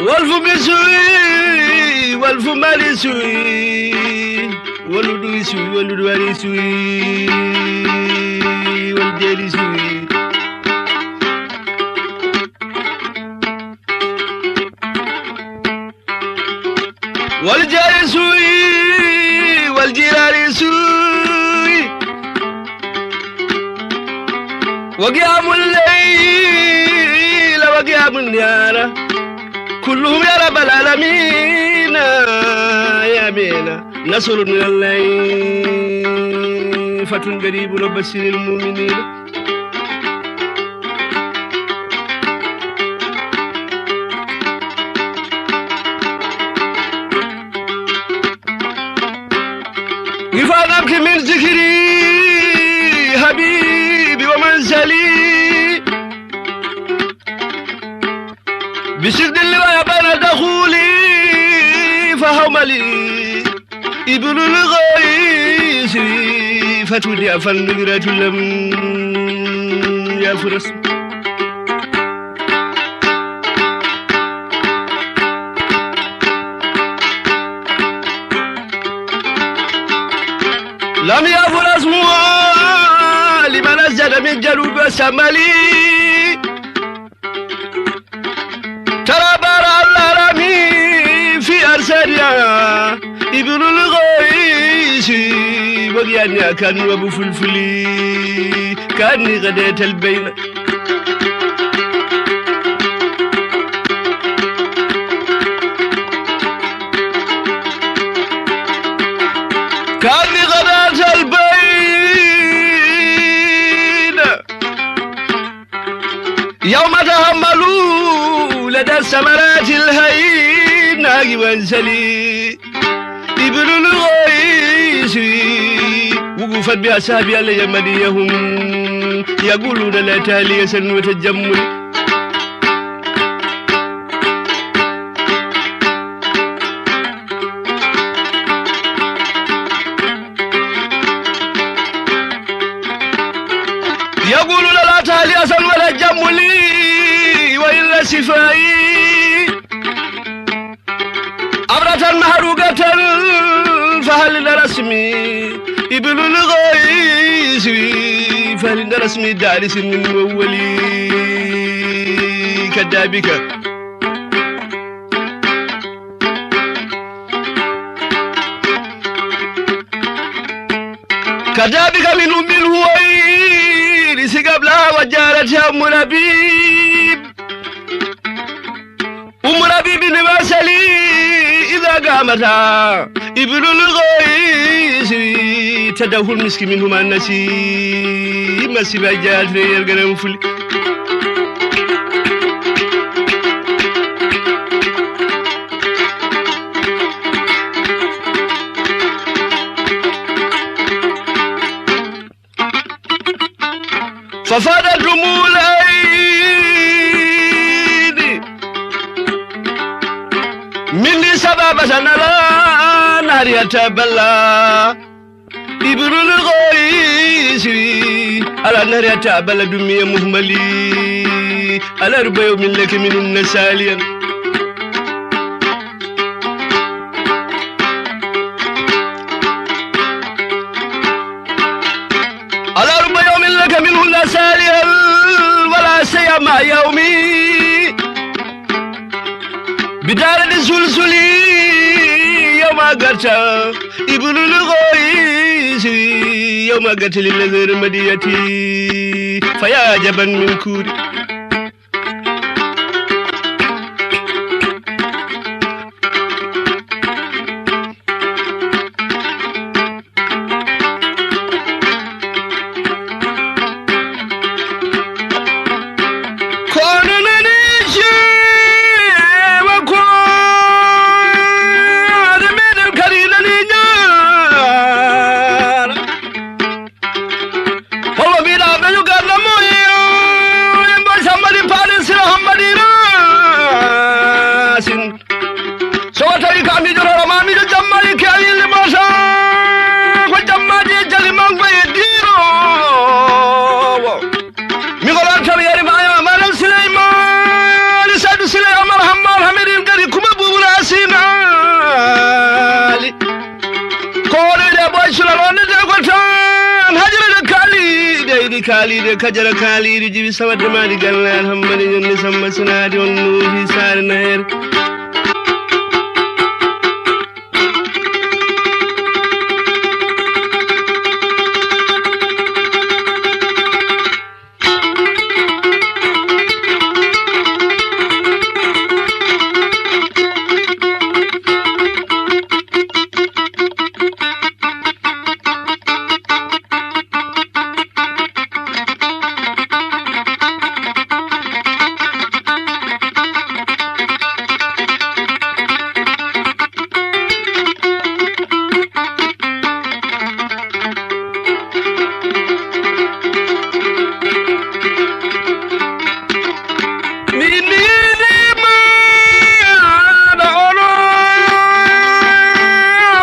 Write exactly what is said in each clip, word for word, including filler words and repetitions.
Walfu mi suwi, walfu mali suwi, waludu suwi, waludu wari suwi, wal deri suwi. Wal jari suwi, wal jirari suwi. Wa qiyamul layl, wa qiyamun nihar. Kulluhum ya rabbal alamin, ya amina. Nasrun min Allah, fatun qaribun wa bashiril mu'minin. رفع نبك من ذكري حبيبي ومنزلي. بشد اللواء بين دخولي فهملي. ابن الغيث فتودع فالنذرة لم يفرس. لم يفرس موالي من أسجد من جنوب الشمال. ترى بار الله رامي في أرسانيا. ابن الغيث وقيانيا كان وابو فلفلي كان غديت البين. كان غداة البين. يوم تحملوا لدى السمرات الهين وانسلي. ابن الغيث وقفت بأصحابي علي مديهم يقولون لا تالية وتجمل. يقولون لا تالية ولا جمل وإلا شفائي. أبرة محروقة فهل عند رسمي ابن الغيث، فهل عند رسمي دارس من مولي كذابك. كذابك من أم الهويرث قبلها وجارتها أم لبيب. أم لبيب بن مسلي إذا قامتا ابن الغيث تدعو المسك منهما النسيم مسيبا جات في القرن فلي. ففاضت دموع العين مني سبابة على نهر يتبلى. ابن الغيث على نهر يتبلى دمي مهملي. على رب يوم لك منهن ساليا. على رب يوم لك منهن ساليا ولا سيما يومي. بدار السلسل يوم قتل ابن الغيث يوم قتل الذي مديتي فيا عجبا من كوري. Kono nani jeewa ko aɗa meɗen kadi nani ñaara. Holo mbiɗa ɓeñu ganda moye. Mboy sammadi paɗe sira hammadi rasin. So tawi ka mijo roro ma mijo jammari ke ayi limata. Ko jammaji e jali mango e dirowo. Mi ko lan tawi yari ma yo Amar Suleyman. Sadu Suley Amar Hammar Hamidin gari Kaaliiɗo e Kajara, kaaliiɗo jibi sawadde maadi galle Alhammadi Ñonne Samba Sinaade, on nuufi saare Nayeere. Min mi yiɗima ɗo ono,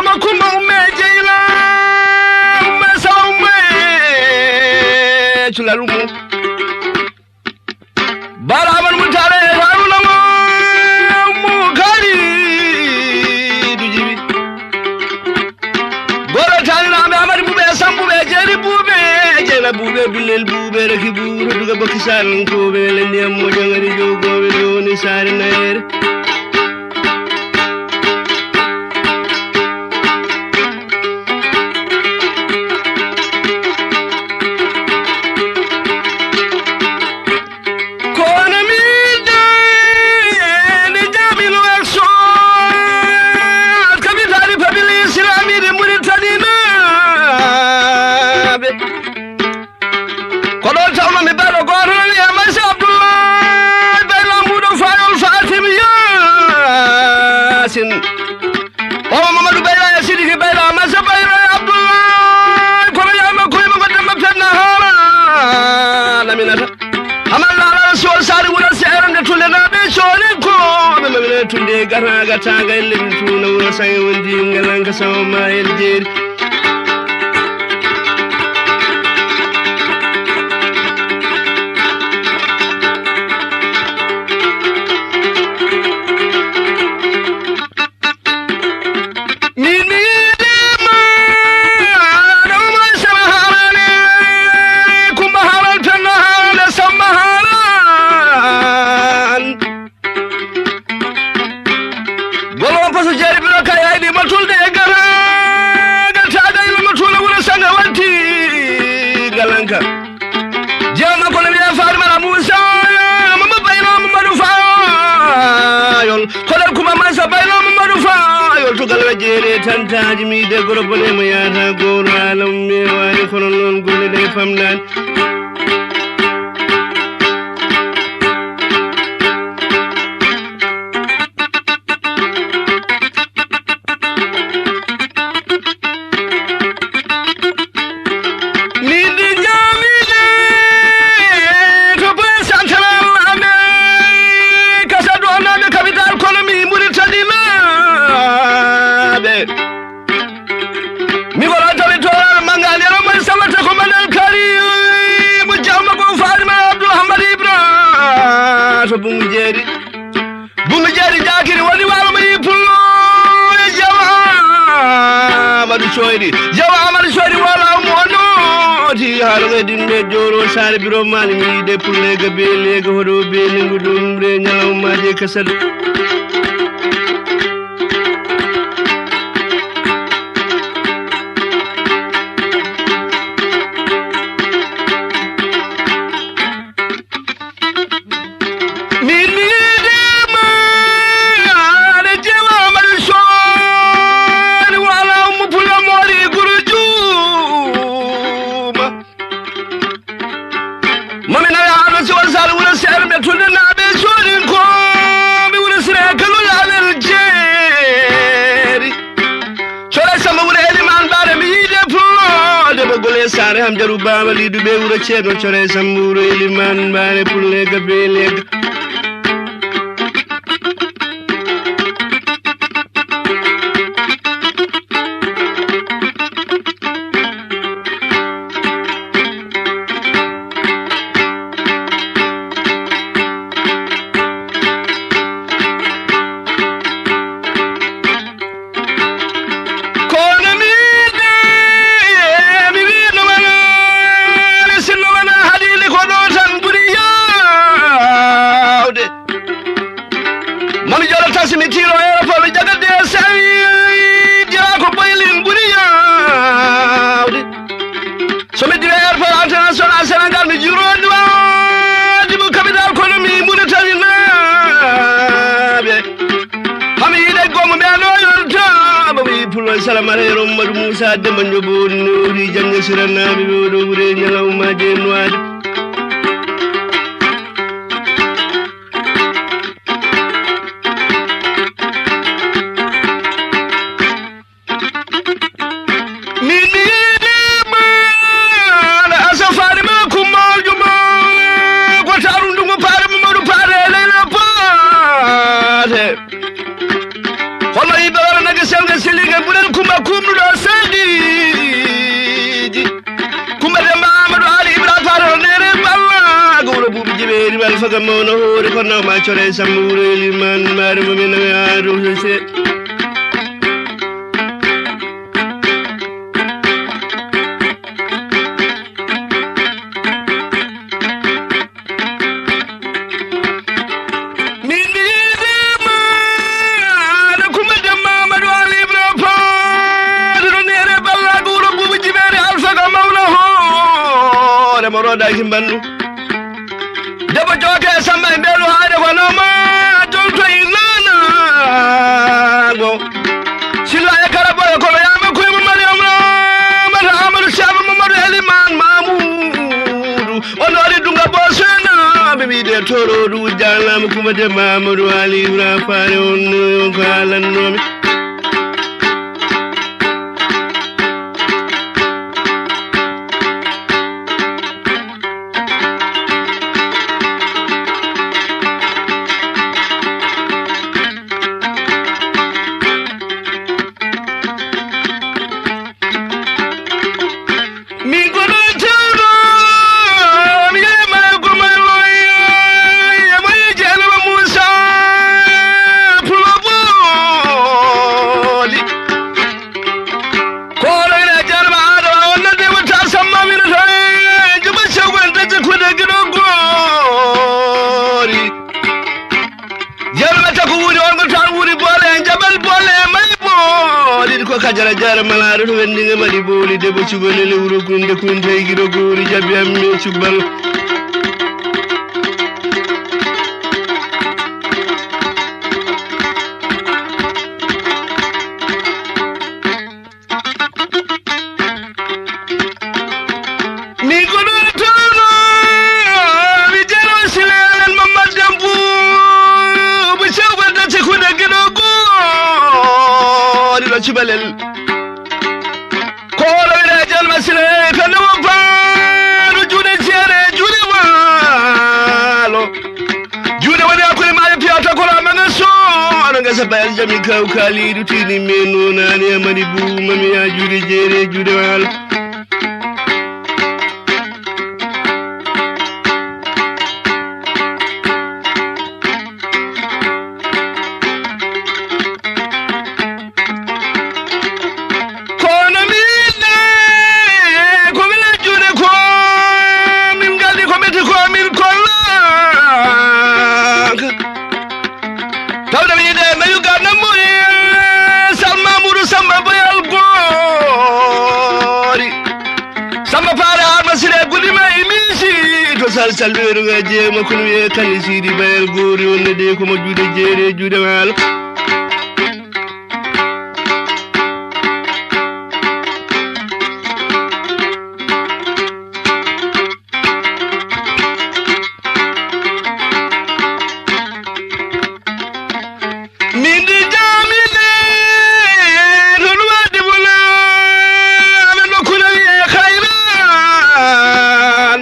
ma Kumba Umme Jeyla, Umme Sala Umme, Culal Umme. Bala Amadou Moutar e Haruna mo, mo Kalidu Jibi. Goro tanina ɓe Amadi Buɓe, Sambuɓe, Jeeri Buɓe, Jeena Buɓe, Dullel Buɓe, Raki Buɓe, Duga Bokki Sal, Kuɓe, Lendi Ammo, Jangari Jogoɓe, Doni Sare Nayere. Kono min de, nde Jamilu Action, kabitaali pabili Islami de Mauritanie naaɓe. Ko ɗon tawno mi baɗo gooto no wiya Maysa Abdoulaye Bayla Mbuuɗo Fayol Fatim Yaasin. Omo Mamadou Bayla e Sidiki Bayla, Masa Bayla e Abdoulaye, kono yaama koye mo Demba Penna Haala, Laminata. Amal Laala Sol Sari wuro seerande tulle naaɓe cooni ko ɓe mamine tunde gata gata ga elle tuuna wuro sange wondi ngalanka sawo ma el jeeri. Min mi yiɗima, ɗo Umar Sala Harane, Kumba Haran, Tanno Haran, Samba Haran. Golo paso jari biro kay aydi matulde e gara, gata dai matulde wuro sanga wanti galanka. Jeewa makko no wiya Fatimata Moussa, Mamadou Bayla Mamadou Fayol. Koɗol Kuma Mansa Bayla Mamadou Fayol. To Galwa Jeere tantaaji mi de goro bone mo yaata goro alam me waani kono noon golle ɗe famɗaani. Min de jaamiɗe to Boye Santaral Amerika, Sadu Onaaɓe, kapital kono mi Mauritanie naaɓe. Mi wala tawi toral mangal yaro mai samata ko manal kari mo jamma ko Fatima Abdul Hamad Ibra to Bungu Jeeri. Bungu Jeeri Jakiri woni walo mo yi pullo e jawa Amadu Soydi. Jawa Amadu Soydi wala mo no di haro ga din me joro sare biro mani mi de pulle ga be le ga hodo be ni ngudum re nyalaw ma je kasal. Min mi yiɗima, aɗa jeewa Amadu Sooni, wala Ummu Pula Moori Guru Juuma. Mami nawi haɗo Siwal Sal wuro seeɗa ɓe tulde naaɓe Sooni ko mi wuro sire kanu laalel jeeri. Cora Samba wuro Eliman Bara mi yiide pullo de bogole sare ham jaru baba lidu be wuro ceedo Cora Samba wuro Eliman Bara pulle ga be leg. Kono mi de, mi wi no wanaani, sinno wanaani. Salamata yero Mamadou Moussa Demba Ndiobo, nowri janngo siranaaɓe ɓe oɗo wure ñalawma de noire. Min mi yiɗima, a safaani ma kummaaju ma, ko taarundu ngu paare Mamadou Paare e Leyla Paate. Hono yimɓe wala nagge selge silinge ɓuren Kumba kumɗuɗo sadiiji. Kumba Demba Amadou Ali Ibrahima Faal o nere Balla. Gowro Buubu Jibeeri Bal Faga mawno hoore ko nawma core Samba Wuro Eliman maare mo men nawe aaru se. Min mi yiɗima, aɗa Kumba Demba Amadou Ali Ibra Paate no nere Balla Gowro Buubu Jibeeri Alfaga mawna hoore mo roodaki mbandu. Debbo jooke e Samba e Mbeelu haade ko nawma jolto e nanago. Silla e kala boyo kono yama koye mo Mariam Ramata Amadou Samba Mamadou Eliman Mamoudou. On waɗi dunga bo sena, ɓe wiide toroɗu jaalama Kumba Demba Amadou Ali Ibra Faare on no ko alannomi. Min ko ɗo tawɗo, mi yehi mayo ko mayo loyi, e mo yehi Jeynaba Muusa Pulo Booli. Ko oɗo ina Jeynaba Adama, on nande wonta Samma mi no tawi, Juba Sewgo en dacce kude giɗo goori. Jarma taku wuuri on ko tan wuuri boole e jabal boole e may booli ko kajara jara malaare to wendinge mari booli debbo cubale lewru kunde kunte e giɗo goori jabi amme cubal. Min ko ɗo tawno mi jero silelen Mamadou Dembo mo sewgo dacce kude giɗo goori ɗo cubalel. Ko oɗo wiyete Jalma Sile, kande mo paanu juuɗe jeere, juuɗe waalo. Juuɗe woni hakkunde maaje piya takora maga so, ano ngesa bayal jami kaw kaaliɗu tini men nonani amani buuma mi ya juuɗe jeere, juuɗe waalo. Kono mi yiɗde ko mi lajjude ko min ngaldi ko meti ko min kollaka. Tawde mi yiɗde nayu ga nammori Salma Mudu Samba Boyal Goori. Samba Paare Harma Sire Gudima e Misi to sal sal weeru ga jeema kono wiye kan e Sidi Bayal Goori wonde de ko mo juuɗe jeere juuɗe waalo. Min di jamine ɗon waɗde mo na amen no kula wiye Khayran.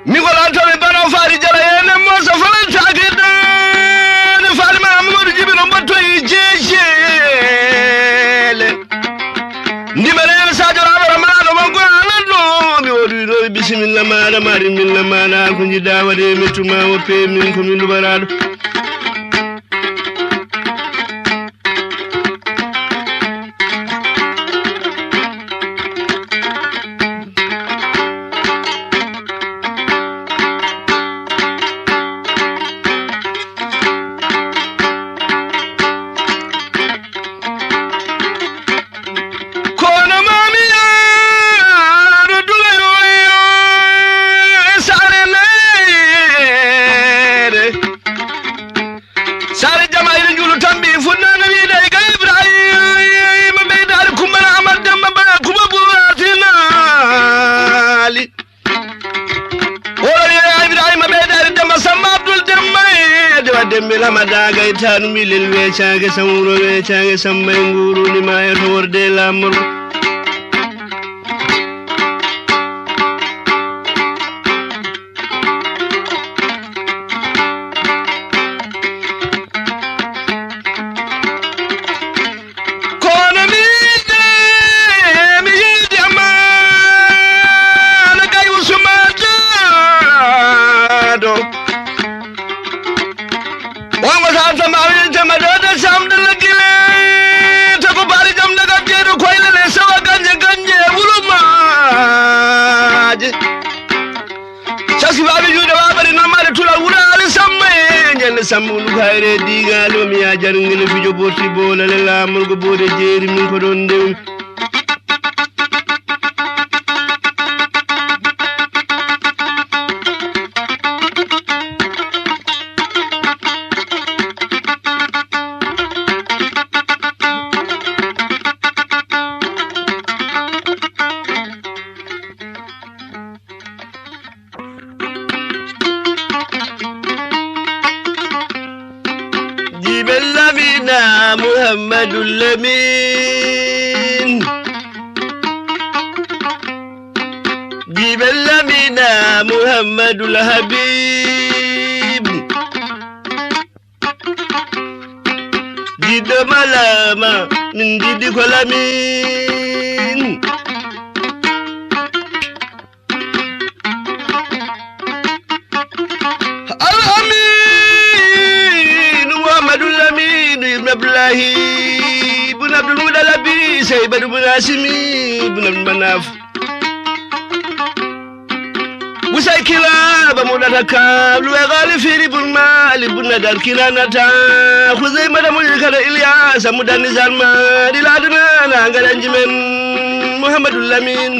Mi ko lanto mi bano fari jala yene mo so falan taki dan fari ma Amadou Jibi no mbatto e jejele. Ndimere en Sadio Raɓe Ramana ɗo mon ko alanno mi woɗi ɗo bisimilla maɗa mari milla maɗa ko jiɗɗa waɗe mettuma woppe min ko min ɗumaraɗo. Kono mami aɗo dugayoyo e sare nayre. Dembe lamada gaytanu milel wecaange sam wuro wecaange sam may nguuruni ma e to worde lamor. Kono mi yiɗde, mi yiɗi amma na kay usumata do. Wongo tan sama wi jama do de sam de lagile. To ko bari jam daga jeeɗo koyle ne sawa ganje ganje wulumaji. Sasi baɓe juuɗe waɓare nammaɗe tula wuraali samma e jande samma ulu kayre digaali o mi yajar ngel fijo borti bolale lamorgo bode jeeri min ko ɗon ndewmi. Jiben Lamina Muhammadu Lamin. Jiben Lamina Muhammadu Habib. Jiɗɗo malama min jiɗi ko Lamin. Al Amin Muhammadu Lamin ibn Abdullahi ibn Abdul Mudalabi Saybatu ibn Hasimi ibn Abdul Manaf. Busay Kilaba Mudata Kab Luwe Gali Firi ibn Mali ibn Nadar Kinanata Khuzaymata Mudil Kada Ilyasa Mudani Zalma Diladuna Nangara Jimen Muhammadu Lamin.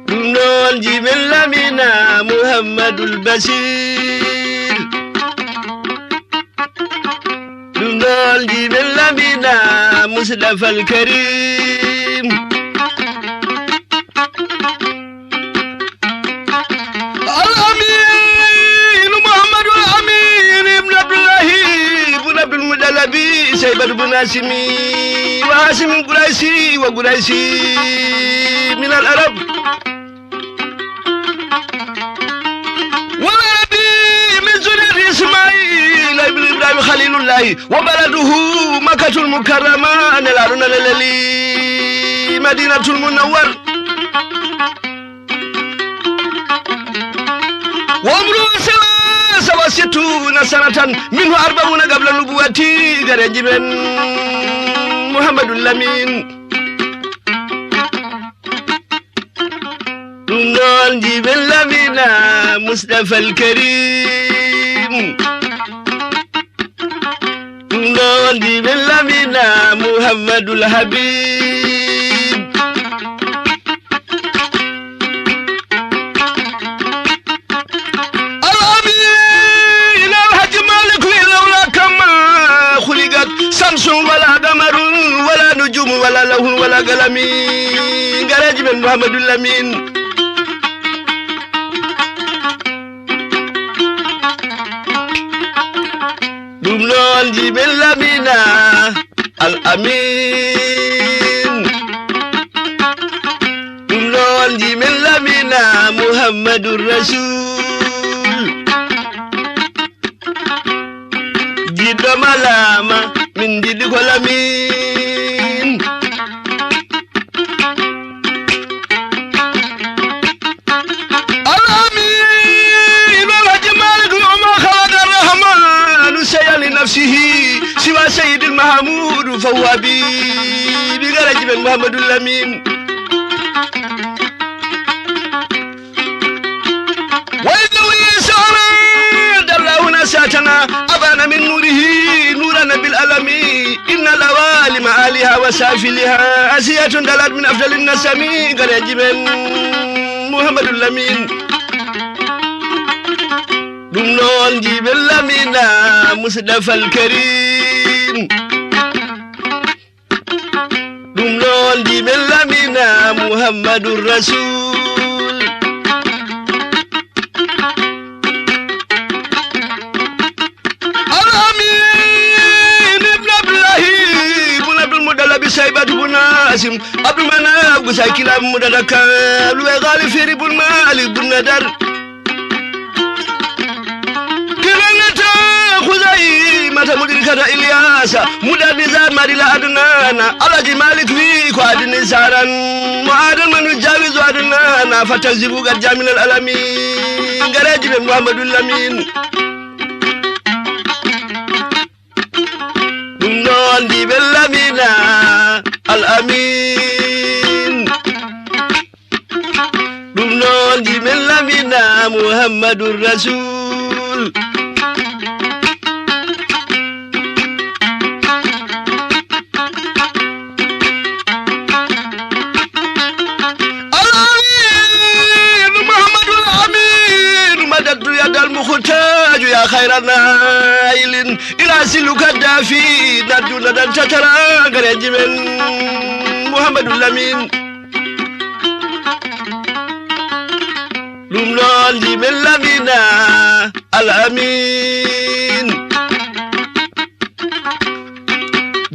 Ɗum noon Jiben Lamina Muhammadul Basir. Ɗum noon Jiben Lamina Mustafa Al Karim. Al Amin Muhammadu Al Amin ibn Abdullahi ibn Abdul Mudalabi Saybatu ibn Hasimi wa Hasimi Qurayshi wa Qurayshi min al Arab. Wal Arabi min zuriyati Ismaila ibn Ibrahim Khalilullahi wa baladuhu Makkatul Mukarrama nelaaɗo neleli Madinatul Munawwar. Wa umruhu salasa wa sittuna sanatan minhu arbauna qabla nubuwati gare Jiben Muhammadu Lamin. Ɗum noon Jiben Lamina Mustafa Al Karim. Ɗum noon Jiben Lamina Muhammadul Habib. Al Amin Al Hajji Malik wi lawla kama khuliqat shamsun wala qamarun wala nujumun wala lawhun wala qalami. Gare Jiben Muhammadu Lamin. Ɗum noon Jiben Lamina Al Amin. Ɗum noon Jiben Lamina Muhammadu Rasul. Jiɗɗo malama min jiɗi ko Lamin. Al Amin Al Hajji Malik وما خلق الرحمن شيئا لنفسه سوى سيد المحمود فهو حبيبي gare Jiben Muhammadu Lamin. وإذ نوي سعرا دلاه نشأتنا أبان من نوره نورا بالألم إن العوالم عاليها وسافلها أسية دلت من أفضل النسم gare Jiben Muhammadu Lamin. Ɗum noon Jiben Lamina Mustafa Al Karim. Ɗum noon Jiben Lamina Muhammadu Rasul. Batu bun Asim, Abdu Manaf, Gusay Kilam, Mudada Kaab, Luwe Xaalib, Fihri bun Maalik bun Nadar. Kinanata, Xuzaymata, Mudrikata, Ilyaasa, Mudar Nizar, Madila Adnaana, Alaaji Maalik wi ko adni saran, mo adan man yujawizu Adnaana, fa takzibu qad jaa minal alami. Gareeji ɓe Muhammadu Lamin. Ɗum noon mbiɓe Lamina Al Amin. Ɗum noon mbiɓe Lamina Muhammadur Rasul. Al Amin Muhammadul Amin, madadtu yadal muhtaju ya khayra nailin. Ila siluka dafi, naddu nadan tatara, gareeji men Muhammadu Lamin. Ɗum noon mbiɓe Lamina Al Amin.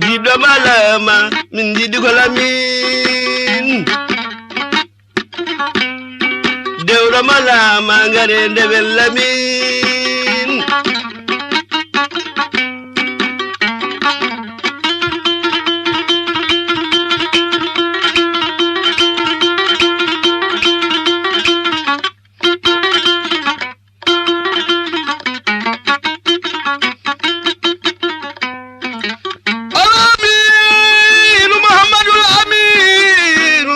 Jiɗɗo malama, min jiɗi ko Lamin. Dewɗo malama, ngare ndewen Lamin. الأمين محمد الأمين.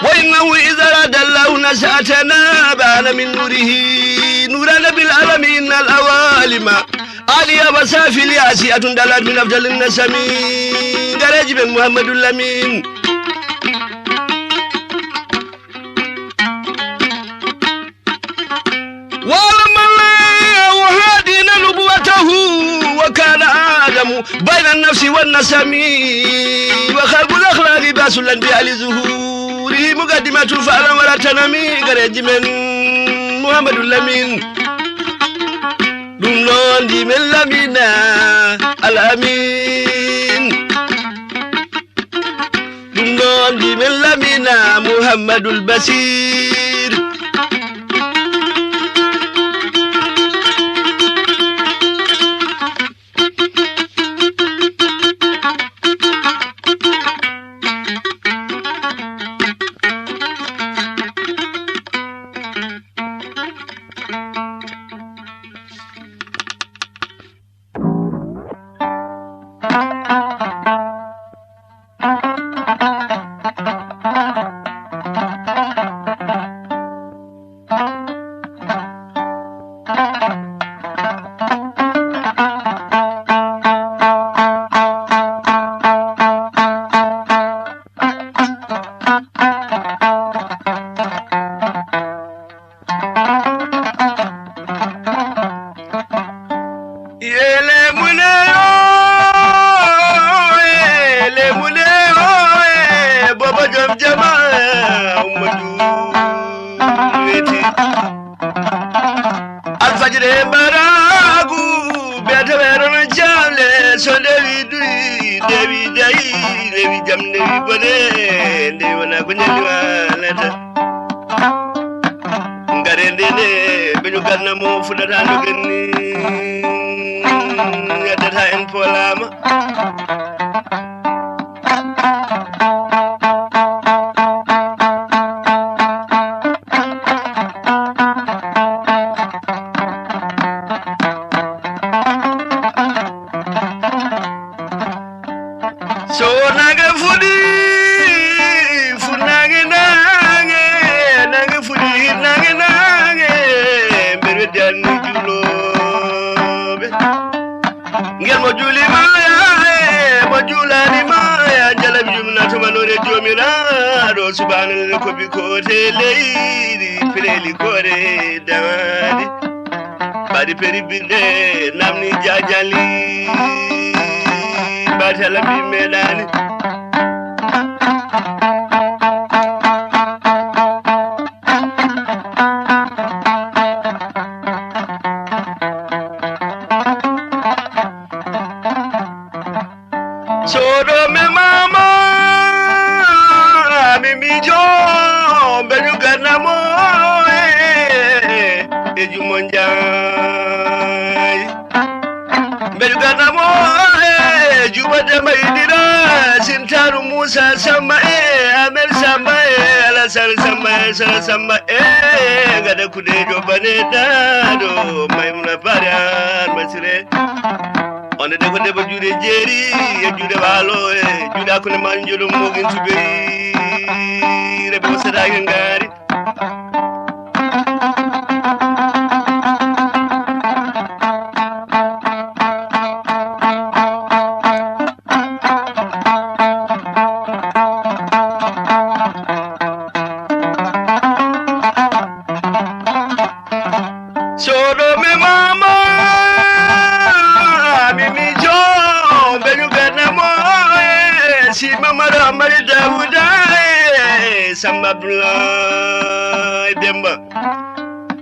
وإنه إذا أراد الله نشأتنا بان من نوره نورا بالعالمين العوالم. عالية وسافل ياسية دلت من أفضل النسم. Gareeji men Muhammadu Lamin. ولما الله هادينا نبوته وكان آدم بين النفس والنسم وخلق الأخلاق بأس الأنبياء لظهوره مقدمة فعلا ولا تنم. Gareeji men Muhammadu Lamin. Ɗum noon mbiɓe Lamina Al Amin. Ɗum noon mbiɓe Lamina Muhammadul Basir. Yele mune o, yele mune o, e bobo jom jama, Ummadu weti. Alfajire baragu, bete werono jale, so ndewi duyi, ndewi dayi, ndewi jam, ndewi bone, ndewi wona ko ñalli walata. Ngare ndene, ɓe ñu ganna mo fuɗata no genni, ngaddata en polama. So nange fuɗi, fu nange nange, nange fuɗi, nange nange, mbeɗa weddi anni julooɓe. Ngel mo juuli ma ya, e mo juulaani ma ya, jalabi jumna to manoore Joomiraaɗo, subhaanallahi ko bi koote leydi, pireeli koore damaade. Mbaɗi peri binde namni jajali. Mbaɗi tala mbi meɗani. Sodo me mama Ijo, mbeɗu ganna mo, eh, e jumo njaay. Mbeɗu ganna mo, eh, Juba Demba Idira, Sintaru Musa Samba, eh, Amer Samba, eh, Alassane Samba, eh, Sala Samba, eh, gada kuɗejo bane daɗo, Maymuna Bare Almasire. Onde de ko debbo juuɗe jeeri e juuɗe waalo e juuɗe hakkunde ma joɗo mogin tubey rebe o sadaaki ngaari. Soɗo me mama, mi mi jo, mbeɗu ganna mo, eh, si mama ɗo mari Dawuda, eh, Samba Abdoulaye Demba.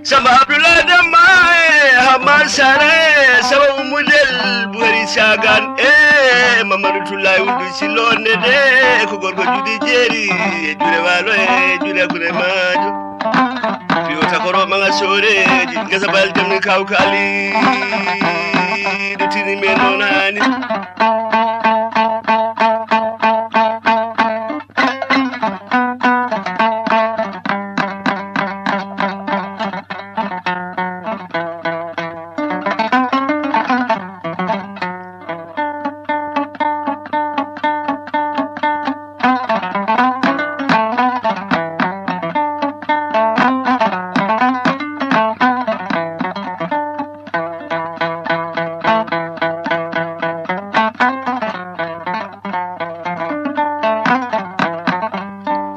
Samba Abdoulaye Demba, eh, Hamar Sara, eh, Samba Umudel, Buhari Sagan, eh, Mamadou Toulaye Wuddu Silonde de, ko gorko juuɗe jeeri, e juuɗe waalo, e juuɗe hakkunde maajo. Piyo takoro manga soreji, gasa bal jamni kawkali, ɗutini men noon hani.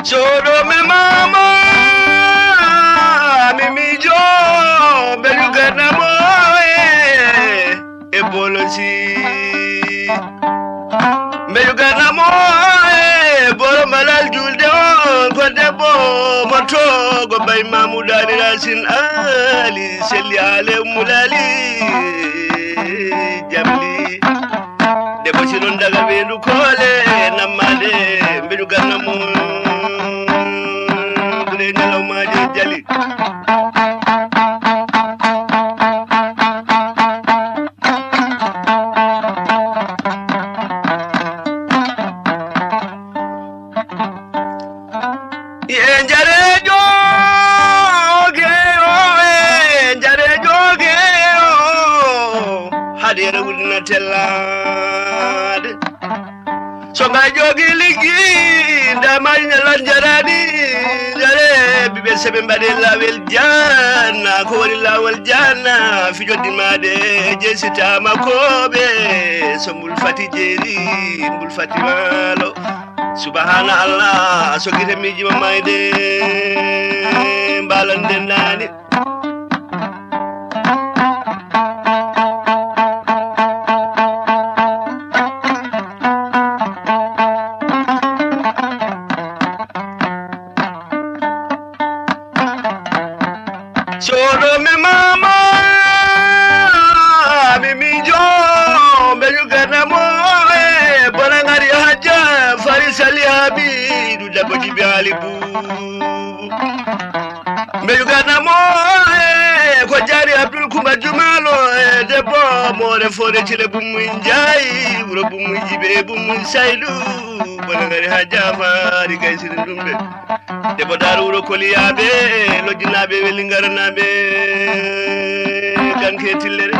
Soɗo me mama, mi mijo, mbeɗu ganna mo, eh, e bolosi. Mbeɗu ganna mo, eh, bolo malal julde on, ko debbo mo togo bay Mamoudou Ali Racine Ali, selli ale mulali, jamli. Debbo si ɗon daga weendu koole, nammaade, mbeɗu ganna mo, gure ñalawmaaje jali. E njareejo geyo, e njareejo geyo, haɗere wulna tellaade. So ngaa joogi liggi, ndamaji ñalan jaraani, njare biɓe seɓe mbaɗe laawel janna, ko woni laawol janna, fijo dimaade, jeesitaama kooɓe, so mbul fati jeeri, mbul fati waalo. Subahana Allah, so gite miijima mayde, mbalan ndenndaani. Soɗo me mama, mi mijo, mbeɗu ganna mo, eh, bona ngari hajja, fari sali habidu, dabo jibi ali bubu. Mbeɗu ganna mo, eh, ko jaari Abdul Kumba Jumalo, eh, debbo more fore cile bummuy njaay, wuro bummuy jibe, bummuy saydu, bona ngari hajja, fari gaysiri ɗumɓe. Debbo Daaru wuro Koliyaaɓe, Lojjinaaɓe, Welingaranaaɓe, Ganke Tillere.